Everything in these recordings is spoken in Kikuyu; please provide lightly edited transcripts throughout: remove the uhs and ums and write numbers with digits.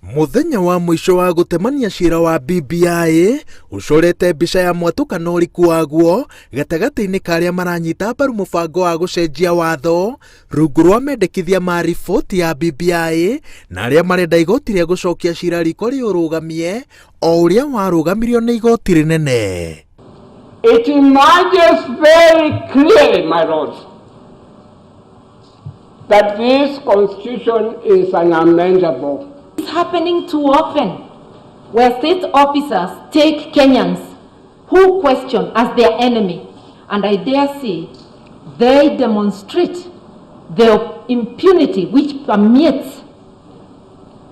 Mũthenya wa mũico wa gũtemania cira wa BBI ũcorete mbica ya mwatũka na ũriku waguo gatagatĩ-inĩ ka arĩa maranyita mbaru mũbango wa gũcenjia watho rungu rwa mendekithia ma riboti ya BBI na arĩa marenda igoti rĩa gũcokia cira riko rĩũrũgamie o ũrĩa warũgamirio nĩ igoti rĩnene. It emerges very clearly, my lords, that this constitution is unamendable. It's happening too often where state officers take Kenyans who question as their enemy. And I dare say they demonstrate the impunity which permeates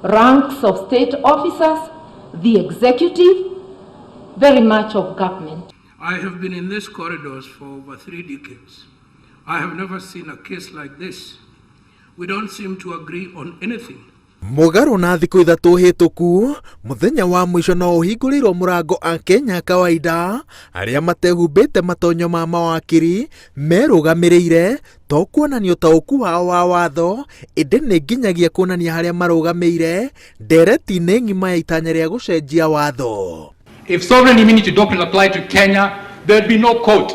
ranks of state officers, the executive, very much of government. I have been in these corridors for over 3 decades. I have never seen a case like this. We don't seem to agree on anything. Mũgarũ na thikũ 3 hĩtũku, mũthenya wa mũico no ũhingũrĩirwo mũrango Akenya kawaida arĩa matehumbĩte matonyo ma mawakiri merũgamĩrĩire to kuonania ũtaũku wao wa watho, ĩndĩ nĩ nginyagia kuonania harĩa marũgamĩire ndereti-inĩ ng'ima ya itanya rĩa gũcenjia watho. If sovereign immunity doctrine applied to Kenya, there'd be no court.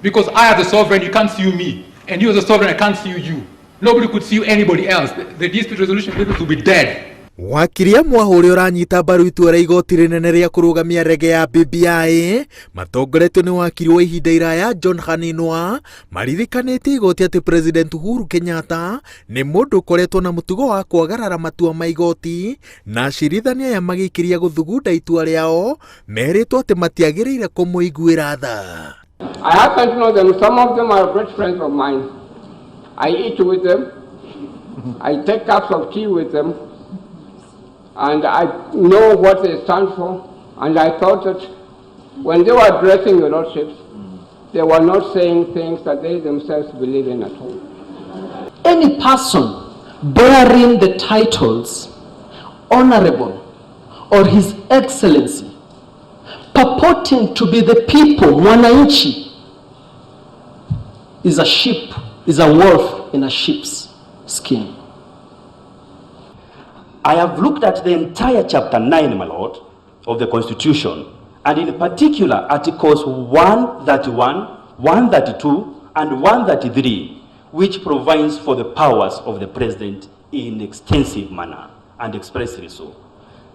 Because I, as a sovereign, you can't sue me. And you, as a sovereign, I can't sue you. Nobody could sue anybody else. The dispute resolution business will be dead. Wakiri Amwaha ũrĩa ũranyita mbaru itua rĩa igoti rĩnene rĩa kũrũgamia rege ya BBI matongoretio nĩ wakiri wa ihinda iraya John Khaminwa maririkanĩtie igoti atĩ President Uhuru Kenyatta nĩ mũndũ ũkoretwo na mũtugo wa kwagarara matua ma igoti, na acirithania aya magĩikĩria gũthugunda itua rĩao merĩtwo atĩ matiagĩrĩire kũmũiguĩra tha. I happen to know them. Some of them are great friends of mine. I eat with them. I take cups of tea with them. And I know what they stand for. And I thought that when they were addressing your lordships, they were not saying things that they themselves believe in at all. Any person bearing the titles Honorable or His Excellency, purporting to be the people, mwananchi, is a sheep, is a wolf in a sheep's skin. I have looked at the entire chapter 9, my lord, of the Constitution, and in particular articles 131, 132, and 133, which provides for the powers of the president in extensive manner and expressly so.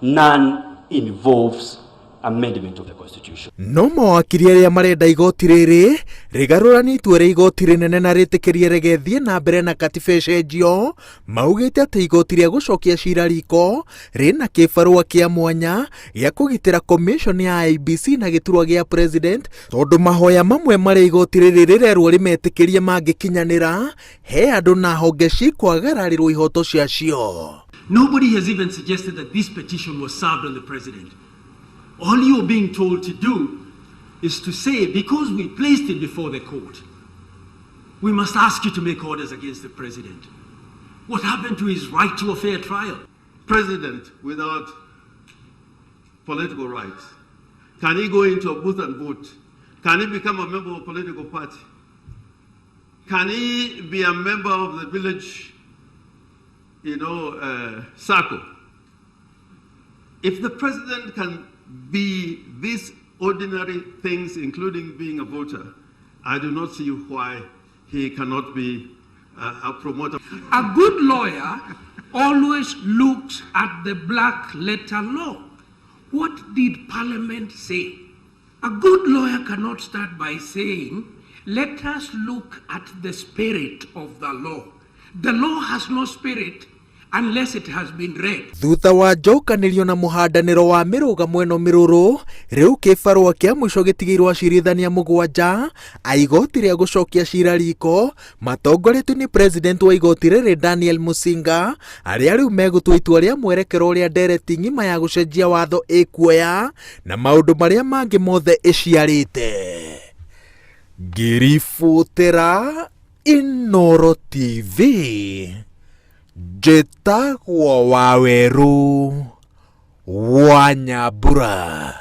None involves amendment of the Constitution. No mawakiri arĩa marenda igoti rĩrĩ rĩgarũranie itua rĩa igoti rĩnene na rĩtĩkĩrie rege thiĩ na mbere na katiba ĩcenjio maugĩte atĩ igoti rĩa gũcokia cira riko rĩna kĩbarũa kĩa mwanya gĩa kũgitĩra commission ya IEBC na gĩturwa gĩa president, tondũ mahoya mamwe marĩa igoti rĩrĩ rĩrerwo rĩmetĩkĩrie mangĩkinyanĩra he andũ na honge cikwagararĩrwo ihoto ciacio. Nobody has even suggested that this petition was served on the president. All you're being told to do is to say, because we placed it before the court, we must ask you to make orders against the president. What happened to his right to a fair trial? President without political rights? Can he go into a booth and vote? Can he become a member of a political party? Can he be a member of the village circle? If the president can be these ordinary things, including being a voter, I do not see why he cannot be a promoter. A good lawyer always looks at the black letter law. What did Parliament say? A good lawyer cannot start by saying, "Let us look at the spirit of the law." The law has no spirit unless it has been read. Thutha wa njokanĩrio na mũhandanĩro wa mĩrũgamo ĩno mĩrũrũ, rĩu kĩbarũa kĩa mũico gĩtigĩirwo acirithania 7 a igoti rĩa gũcokia cira riko matongoretio nĩ president wa igoti rĩrĩ Daniel Musinga, arĩa rĩu megũtua itua rĩa mwerekero ũrĩa ndereti ng'ima ya gũcenjia watho ĩkuoya na maũndũ marĩa mangĩ mothe ĩciarĩte. Ngĩribũtĩra Inooro TV, njĩtagwo Wawerũ wa Nyambura.